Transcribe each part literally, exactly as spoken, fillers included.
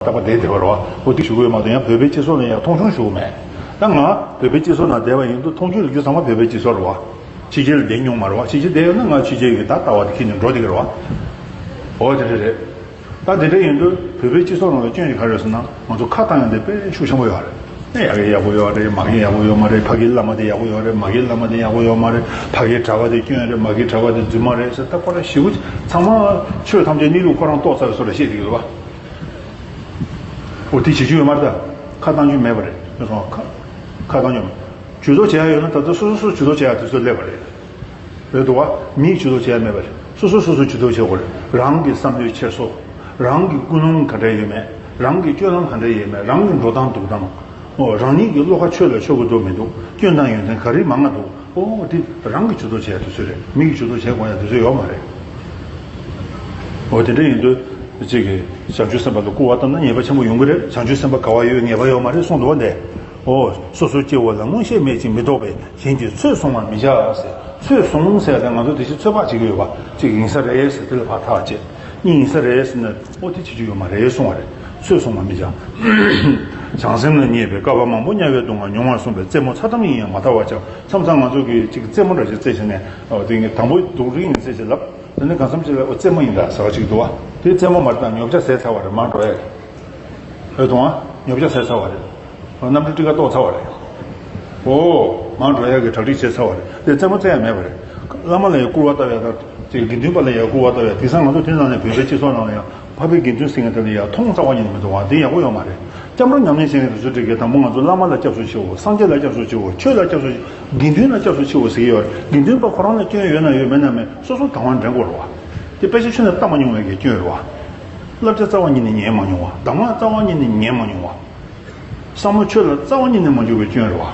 རྟག་པར་བསྡད་བསྡད་པ་རེད་བ། འོ་དེ་ཞུ་གི་ཡོད་མ་གཏོགས་ཡང་བོད་པའི་སྤྱི་ཚོགས་ལ་ཡང་མཐོང་ཆུང་ཞུ་གི་མེད། ད་ང་བོད་པའི་སྤྱི་ཚོགས་ནང་བསྡད་པ་ཡིན་དུས་མཐོང་ཆུང་རིགས་ཚང་མ་བོད་པའི་སྤྱི་ཚོགས་རེད་བ། ཕྱི་རྒྱལ་ལ་བསྡད་མྱོང་མ་རེད་བ། ཕྱི་རྒྱལ་བསྡད་ཡོད་ན་ང་ཕྱི་རྒྱལ་གྱི་ད་ལྟ་བ་དེ་ཁྱེར་ནས་འགྲོ་བསྡད་ཀྱི་རེད་བ། འོ་དེ་འདྲ་རེད། ད་དེ་འདྲ་ཡིན་དུས་བོད་པའི་སྤྱི་ཚོགས་ནང་ལ་སྐྱོན་ཞིག་ག་རེ་ཟེར་ན། ང་ཚོ་ཁ་བཏང་ཡག་དེ་དཔེ་ཤུགས་ཆེན་པོ་ཡོད་རེད། ཨེ་ཡ་གི་ཡག་པོ་ཡོད་རེད། མ་གི་ཡག་པོ་ཡོད་མ་རེད། ཕ་གིའི་བླ་མ་དེ་ཡག་པོ་ཡོད་རེད། མ་གིའི་བླ་མ་དེ་ཡག་པོ་ཡོད་མ་རེད། ཕ་གིའི་གྲྭ་པ་དེ་སྐྱོན་རེད། མ་གིའི་གྲྭ་པ་དེ་རྫུན་མ་རེད་ཟེར། ད་ཁོ་རང་ཞེ་པོ་ཚང་མ་ཆོས་ཐམས་ཅད་གནས་ལུགས་ཁོ་རང་རྟོགས་ཚར་བའི་བཟོ་འདྲ་བཤད་ཀྱི་ཡོད་རེད་བ། འོ་དེ་བྱེད་རྒྱུ་ཡོད་མ་རེད། ད་ཁ་བཏང་རྒྱུ་མེད་པ་རེད། ཁ་ཁ་བཏང་རྒྱུ་མེད། ཇུས་གཏོགས་བྱེད་ཡ་ཡོད་ན་ད་ལྟ་སོ་སོ་སོ་ཇུས་གཏོགས་བྱེད་ཡ་དུས་ཚོད་སླེབས་པ་རེད། རེད་འདུག་བ། མིས་ཇུས་གཏོགས་བྱེད་ཡ་མེད་པ་རེད། སོ་སོ་སོ་སོ་ཇུས་གཏོགས་བྱེད་དགོས་རེད། རང་གི་བསམ་བློའི་འཁྱེར་སོ། རང་གི་ཀུན་སློང་ག་འདྲ་ཡོད་མེད། རང་གི་སྤྱོད་ལམ་ག་འདྲ་ཡོད་མེད། རང་གི་འགྲོ་སྟངས་འདུག་སྟངས། འོ་རང་ཉིད་ཀྱི་བློ་ཁ་ཆོས་ལ་ཕྱོགས་ཀྱི་འདུག་མི་འདུག་སྐྱོན་དང་ཡོན་ཏན་ག་རེ་མང་ང་འདུག་འོ་དེ་རང་གིས་ཇུས་གཏོགས་བྱེད་ཡ་དུས་ཚོད་རེད། མི་གིས་ཇུས་གཏོགས་བྱེད་དགོས་ཡ་དུས་ཚོད་ཡོད་མ་རེད། འོ་དེ་འདྲ་ཡིན་དུས་གཅིག་གིས་བྱང་ཆུབ་སེམས་དཔའ་ལ་སྐུར་བ་བཏབ་ན་ཉེས་པ་ཆེན་པོ་ཡོང་གི་རེད། བྱང་ཆུབ་སེམས་དཔའ་ག་བ་ཡོད་ངེས་པ་ཡོད་མ་རེད་གསུངས་འདུག་བ། འདས། འོ། སོ་སོའི་སྐྱེ་བོ་ལ་མངོན་ཤེས་མེད་ཅིང་མི་རྟོག་པས་གཞན་གྱིས་ཚོད་བཟུང་བར་མི་བྱ་ཟེར། ཚོད་བཟུང་ཟེར་ཏེ་ང་ཚོ་དེ་བཞིན་ཚོད་དཔག་བྱེད་ཀྱི་ཡོད་པ། གཅིག་ཡིན་ས་རེད་ཟེར་དེ་ལ་ཕར་ཐག་བཅད། གཉིས་ཡིན་ས་རེད་ཟེར་ན་ཨོ་དེ་བྱེད་རྒྱུ་ཡོད་མ་རེད་གསུང་བ་རེད། ཚོད་བཟུང་བར་མི་བྱ། བྱང་སེམས་ལ་བརྙས་པའི་བསྐལ་པ་མང་པོ་དམྱལ་བའི་སྡུག་བསྔལ་མྱོང་བར་གསུངས་པས་རྩེད་མོ་ཚར་ཙམ་ཡིན་ཡང་མ་ཐར་བར་བྱ། མཚམས་མཚམས་ང་ཚོ་གིས་གཅིག་རྩེད་མོ་འདྲ་ཞིག་རྩེད་བྱས་ནས་ཨོ་དེ་ངས་དང་པོ་སྡུག་རིགས་ནས་རྩེད་བྱས་ལབ། དེ་ནས་གང་འཚམ་ཅིག་ལ་ཨོ་རྩེད་མོ་ཡིན་ད་ཟེར་བ་ཅིག་འདུག་བ། དེ་རྩེད་མོ་མ་རེད་ད། ཉོ་ཆ་ཟས་ཚར་བ་རེད། མར་འགྲོ་ཡ་རེད། འོས་དང་ཉོ་ཆ་ཟས་ཚར་བ་རེད། གནམ་གྲུ་ཊི་ཀ་གཏོང་ཚར་བ་རེད། ཨོ། མར་འགྲོ་ཡ་གི་གྲ་སྒྲིག་བྱས་ཚར་བ་རེད། དེ་རྩེད་མོ་རྩེ་ཡ་མེད་པ་རེད། བླ་མ་ལ་ཡང་སྐུར་བ་བཏབ་ཡ་དང་དེ་དགེ་འདུན་པ་ལ་ཡང་སྐུར་བ་བཏབ་ཡ། དེང་སང་ང་ཚོ་དེ་ནང་ནས་བོད་པའི་སྤྱི་ཚོགས་ནང་ལ་ཡང་ཕ་བོད་དགེ་འདུན་ཟེར་མཁན་དེ་ལ་ཡང་མཐོང་རྩ་བ་ཉིད་ནས་མི་འདུག་བ། དེ་ཡག་པོ་ཡོད་མ་རེད། སྐྱབས་འགྲོ་ཉམས་ལེན་བྱེད་མཁན་དེ་ཚོ་འགྲིག་གི། དང་པོ་ང་ཚོ་བླ་མ་ལ་སྐྱབས་སུ་མཆིའོ། སངས་རྒྱས་ལ་སྐྱབས་སུ་མཆིའོ། ཆོས་ལ་སྐྱབས་སུ་མཆིའོ། དགེ་འདུན་ལ་སྐྱབས་སུ་མཆིའོ་ཟེར་གྱི་ཡོད་རེད། དགེ་འདུན་པ་ཁོ་རང་ལ་སྐྱོན་ཡོད་ན་ཡོད། མེད་ན་མེད། སོ་སོ་དང་བ་འདྲེན་དགོས་རེད་བ། དེ་དཔེ་ཆ་ཁྱོན་ནས་བལྟ་མ་མྱོང་བའི་གི་སྐྱོན་རེད་བ། བསླབ་བྱ་རྩ་བ་ཉིད་ནས་ཉན་མ་མྱོང་བ། གདམས་ངག་རྩ་བ་ཉིད་ནས་ཉན་མ་མྱོང་བ། བསམ་བློ་ཆོས་ལ་རྩ་བ་ཉིད་ནས་མ་འཇུག་པའི་སྐྱོན་རེད་བ།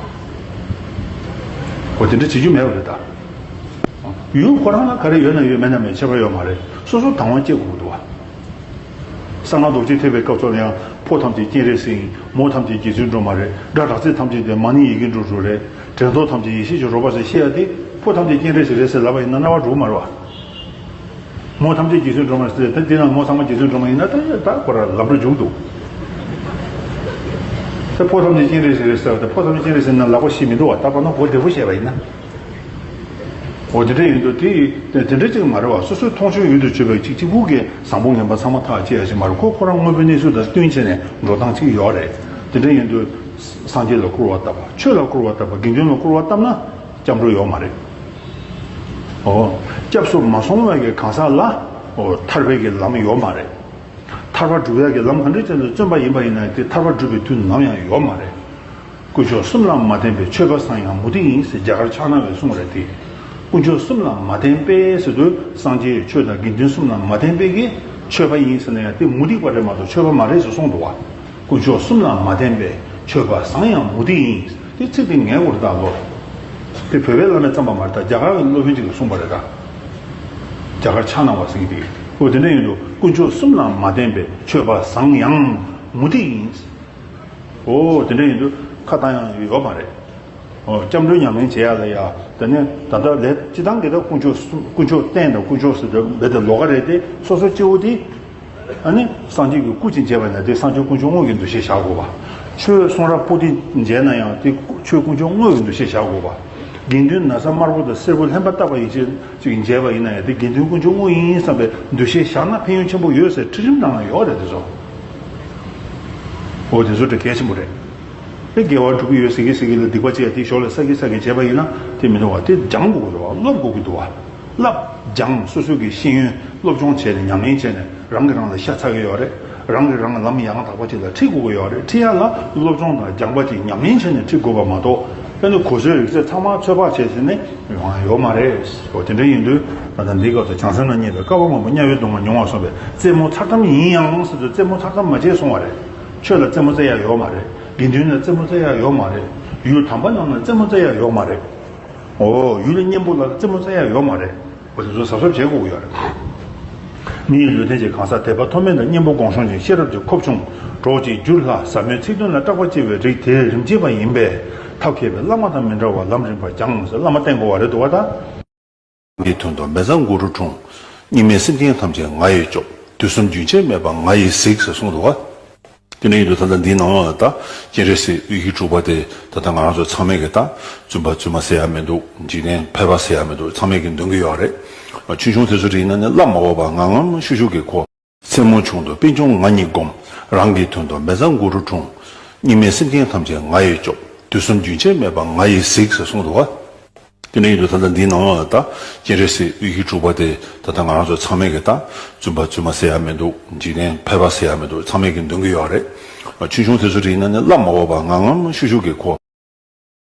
འོ་དེ་འདྲ་བྱེད་རྒྱུ་མེད་པ་རེད་ད། ཡུལ་ཁོ་རང་ལ་ག་རེ་ཡོད་ན་ཡོད། མེད་ན་མེད། ཁྱད་པར་ཡོད་མ་རེད། སོ་སོ་དང་བ་སྐྱེ་དགོས་ཀྱི་འདུག་བ། གསང་སྔགས་རྡོ་རྗེ་ཐེག་པའི་སྐབས་སུ་ལ་ཡང་ཕོ་ཐམས་ཅད་སྤྱན་རས་གཟིགས་ཡིན། མོ་ཐམས་ཅད་རྗེ་བཙུན་སྒྲོལ་མ་རེད། སྒྲ་གྲགས་ཚད་ཐམས་ཅད་དེ་མ་ཎི་ཡི་གེ་འབྲུ་དྲུག་རེད། དྲན་རྟོག་ཐམས་ཅད་ཡེ་ཤེས་ཀྱི་རོལ་པ་ཟེར་བཤད་ཡ་དེ་ཕོ་ཐམས་ཅད་སྤྱན་རས་གཟིགས་རེད་ཟེར་ལབ་པ་ཡིན་ན་རྣ་བ་འགྲོ་གི་མ་རེད་བ། མོ་ཐམས་ཅད་རྗེ་བཙུན་སྒྲོལ་མ་ཟེར་ད་འདི་ན་མོ་ཚང་མ་རྗེ་བཙུན་སྒྲོལ་མ་ཡིན་ན་ད་ད་ཁོ་ར་ལམ་འགྲོ་འཇུག་འདུག་ད་ཕོ་ཐམས་ཅད་སྤྱན་རས་གཟིགས་རེད་ཟེར་བ་ད་ཕོ་ཐམས་ཅད་སྤྱན་རས་གཟིགས་ན་ལག་པ་ཤི་མི་འདུག་བ། ད་པ་ན་གོ་བདེ་པོ་བཤད་པ་ཡིན་ན། འོ་དེ་འདྲ་ཡིན་དུས་དེ་དེ་འདྲ་ཅིག་མ་རེད་བ། སོ་སོའི་མཐོང་ཆོས་ཡུལ་དུ་ཆུད་པའི་ཅིག་གཅིག་པུ་གི་བཟང་པོ་ངན་པ་ཚང་མ་ཐག་བཅད་ཡ་ཞིག་མ་རེད། ཁོ་ཁོ་རང་དངོས་པོའི་གནས་ཚུལ་དང་བསྟུན་བྱས་ནས་འགྲོ་སྟངས་ཅིག་ཡོད་རེད། དེ་འདྲ་ཡིན་དུས་སངས་རྒྱས་ལ་སྐུར་བ་བཏབ་པ། ཆོས་ལ་སྐུར་བ་བཏབ་པ། དགེ་འདུན་ལ་སྐུར་བ་བཏབ་ན་སྐྱབས་འགྲོ་ཡོད་མ་རེད། ཨོ། སྐྱབས་སུ་མ་སོང་བའི་གི་གང་ཟག་ལ་ཨོ་ཐར་པའི་གི་ལམ་ཡོད་མ་རེད། ཐར་པ་སྒྲུབ་ཡ་གི་ལམ་ག་འདྲ་ཅན་དུ་བརྩོན་པ་ཡིན་པ་ཡིན་ན་དེ་ཐར་པ་སྒྲུབ་པའི་དུས་ནམ་ཡང་ཡོད་མ་རེད། དཀོན་མཆོག་གསུམ་ལ་མ་བརྟེན་པའི་ཆོས་པ་བཟང་ཡང་མུ་སྟེགས་ཡིན་ཟེར་རྒྱ་གར་ཕྱག་ན་བའི་གསུང་རེད་དེ། དཀོན་མཆོག་གསུམ་ལ་མ་བརྟེན་པའི་ཟེར་དུས་སངས་རྒྱས་ཆོས་དང་དགེ་འདུན་གསུམ་ལ་མ་བརྟེན་པའི་གི་ཆོས་པ་ཡིན་ཟེར་ན་ཡང་དེ་མུ་སྟེགས་པ་རེད་མ་གཏོགས་ཆོས་པ་མ་རེད་ཟེར་གསུངས་འདུག་བ། དཀོན་མཆོག་གསུམ་ལ་མ་བརྟེན་པའི་ཆོས་པ་བཟང་ཡང་མུ་སྟེགས་ཡིན། དེ་ཚིག་དེ་ངའི་འོར་ད་ལོ། དེ་བོད་པའི་བླ་མས་བརྩམས་པ་མ་རེད་ད། རྒྱ་གར་གྱི་སློབ་དཔོན་ཅིག་གིས་གསུངས་པ་རེད་ད། རྒྱ་གར་ཕྱག་ན་བ་ཟེར་གྱི་དེ། འོ་དེ་འདྲ་ཡིན་དུས་དཀོན་མཆོག་གསུམ་ལ་མ་བརྟེན་པའི་ཆོས་པ་བཟང་ཡང་མུ་སྟེགས་ཡིན། འོ་དེ་འདྲ་ཡིན་དུས་ཁ་བཏང་ཡང་ཡོད་མ་རེད། ཨོ། སྐྱབས་འགྲོའི་ཉམས་ལེན་བྱེད་ཡ་ལ་ཡ། དེ་ནས་ད་ལྟ་ལས་སྤྱི་བཏང་གི་ད་དཀོན་མཆོག་གསུམ། དཀོན་མཆོག་རྟེན་དང་དཀོན་མཆོག་ཟེར་དུས་རྦད་དེ་ལོགས་ཀ་རེད་དེ། སོ་སོ་སྐྱེ་བོ་དེ། ཨ་ནི་སངས་རྒྱས་ཀྱི་སྐུ་ཅིག་མཇལ་བ་ཡིན་ན་དེ་སངས་རྒྱས་དཀོན་མཆོག་དངོས་ཀྱི་འདུ་ཤེས་བཞག་དགོས་པ། ཆོས་གསུང་རབ་པོ་ཏི་མཇལ་ན་ཡང་དེ་ཆོས་དཀོན་མཆོག་དངོས་ཀྱི་འདུ་ཤེས་བཞག་དགོས་པ། དགེ་འདུན་ན་བཟའ་དམར་པོ་དང་སེར་པོ་ལྷན་པ་བཏགས་པ་ཡིན་ཕྱིར་ཅིག་མཇལ་བ་ཡིན་ན་ཡང་དེ་དགེ་འདུན་དཀོན་མཆོག་དངོས་ཡིན་བསམ་པའི་འདུ་ཤེས་བཞག་ན་ཕན་ཡོན་ཆེན་པོ་ཡོད་ཟེར་ཁྲིད་རིམ་ནང་ལ་ཡོད་རེད་དེ་ཚོ། འོ་དེ་ཚོ་དེ་གལ་ཆེན་པོ་རེད། དེ་དགེ་བ་སྒྲུབ་ཀྱི་ཡོད་ཟེར་གི་ཟེར་གི་ལ་སྡིག་པ་ཅིག་ཡ་དེ་ཞོར་ལ་བསགས་གི་བསགས་གི་བྱས་པ་ཡིན་ན་དེ་མི་འདུག་བ། དེ་སྦྱང་དགོས་ཀྱི་འདུག་བ། སློབ་དགོས་ཀྱི་འདུག་བ། བསླབ་སྦྱང་། སོ་སོ་གི་ཤེས་ཡོན་སློབ་སྦྱོང་བྱས་ནས་ཉམས་ལེན་བྱས་ནས་རང་གིས་རང་ལ་ཤ་ཚ་གི་ཡོད་རེད། རང་གིས་རང་ལ་ལམ་ཡང་དག་པ་ཅིག་ལ་ཁྲིད་དགོས་ཀྱི་ཡོད་རེད། ཁྲིད་ཡ་ལ་སློབ་སྦྱོང་དང་སྦྱངས་པ་ཅིག་ཉམས་ལེན་བྱས་ནས་ཁྲིད་དགོས་པ་མ་གཏོགས། ཨ་ནི་གོ་ཚོད་རིག་ཚད་ཚང་མ་ཚོད་དཔག་བྱས་ཟིན་ནས་ཡོང་ཡ་ཡོད་མ་རེད། འོ་དེ་འདྲ་ཡིན་དུས་ད་ལྟ་འདིའི་སྐབས་སུ་བྱང་སེམས་ལ་བརྙས་པའི་བསྐལ་པ་མང་པོ་དམྱལ་བའི་སྡུག་བསྔལ་མྱོང་བར་གསུངས་པས་རྩེད་མོ་མཚར་གཏམ་ཡིན་ཡང་ཟེར་དུས་རྩེད་མོ་མཚར་གཏམ་མ་བྱེད་གསུང་བ་རེད། ཆོས་ལ་རྩེད་མོ་རྩེ་ཡ་ཡོད་མ་རེད། དགེ་འདུན་ལ་རྩེད་མོ་རྩེ་ཡ་ཡོད་མ་རེད། ཡུལ་དམ་པ་རྣམས་ལ་རྩེད་མོ་རྩེ་ཡ་ཡོད་མ་རེད། འོ་ཡུལ་གཉན་པོ་ལ་རྩེད་མོ་རྩེ་ཡ་ཡོད་མ་རེད། འོ་དེ་ཚོ་གཟབ་གཟབ་བྱེད་དགོས་ཀྱི་ཡོད་རེད། མི་ཡི་ལུས་རྟེན་གྱི་གང་ཟག་དད་པ་མཐོ་དམན་དང་གཉེན་པོ་སྒོམ་བྱུང་ཅན། ཤེས་རབ་ཀྱི་ཁོབ་ཆུང་གྲོགས་ཀྱིས་བསྒྱུར་སླ། ཟབ་མོའི་ཚིག་དོན་ལ་སྐྲག་པ་སྐྱེ་བའི་རིགས་དེ་རིམ་གྱིས་པ་ཡིན་པས་ཐབས་མཁས་པའི་བླ་མ་དང་མི་འབྲལ་བར་ལམ་རིམ་པར་སྦྱངས་ཟེར་བླ་མ་བསྟེན་དགོས་པ་རེད་འདུག་བ་ད། གི་དོན་དུ་མི་བཟང་དགུ་རུ་འཁྲུངས། གཉིས་མེད་སེམས་ཅན་ཐམས་ཅད་ང་ཡིས་སྐྱོབ། དུས་གསུམ་རྒྱུན་ཆད་མེད་པར་ང་ཡིས་གཟིགས་ཟེར་གསུངས་འདུག་བ། དེ་འདྲ་ཡིན་དུས་ད་ལྟ་འདིའི་ནང་ལ་ད་སྤྱན་རས་གཟིགས་དབུས་བཞི་དྲུག་པ་དེ་ད་ལྟ་ང་རང་ཚོ་ཚང་མས་ཀྱི་ད་བཙུན་པ་བཙུན་མ་ཟེར་ཡ་མི་འདུག་འཇིག་རྟེན་ཕལ་པ་ཟེར་ཡ་མི་འདུག་ཚང་མས་ཀྱི་འདོན་གྱི་ཡོད་རེད། ཆུང་ཆུང་དེ་ཚོ་རེད་ཡིན་ན་ནི་བླ་མ་འོག་པ་ངང་ངམ་ཤུག་ཤུག་གི་གོ་མཚན་མོ་ཆུང་དུ་པད་འབྱུང་ང་ཉིད་བསྒོམ། རང་གི་དོན་དུ་མེ་བཟའ་གུ་རུ་འཁྲུངས། གཉིས་མེད་སེམས་ཅན་ཐམས་ཅད་ང་ཡིས་སྐྱོབ། དུས་གསུམ་རྒྱུན་ཆད་མེད་པར་ང་ཡིས་གཟིགས་ཟེར་གསུངས་འདུག་བ། དེ་འདྲ་ཡིན་དུས་ད་ལྟ་འདིའི་ནང་ལ་ད་སྤྱན་རས་གཟིགས་དབུས་བཞི་དྲུག་པ་དེ་ད་ལྟ་ང་རང་ཚོ་ཚང་མས་ཀྱི་ད་བཙུན་པ་བཙུན་མ་ཟེར་ཡ་མི་འདུག་འཇིག་རྟེན་ཕལ་པ་ཟེར་ཡ་མི་འདུག་ཚང་མས་ཀྱི་འདོན་གྱི་ཡོད་རེད། ཆུང་ཆུང་དེ་ཚོ་རེད་ཡིན་ན་ནི་བླ་མ་འོག་པ་ངང་ངམ་ཤུག་ཤུག་གི་གོ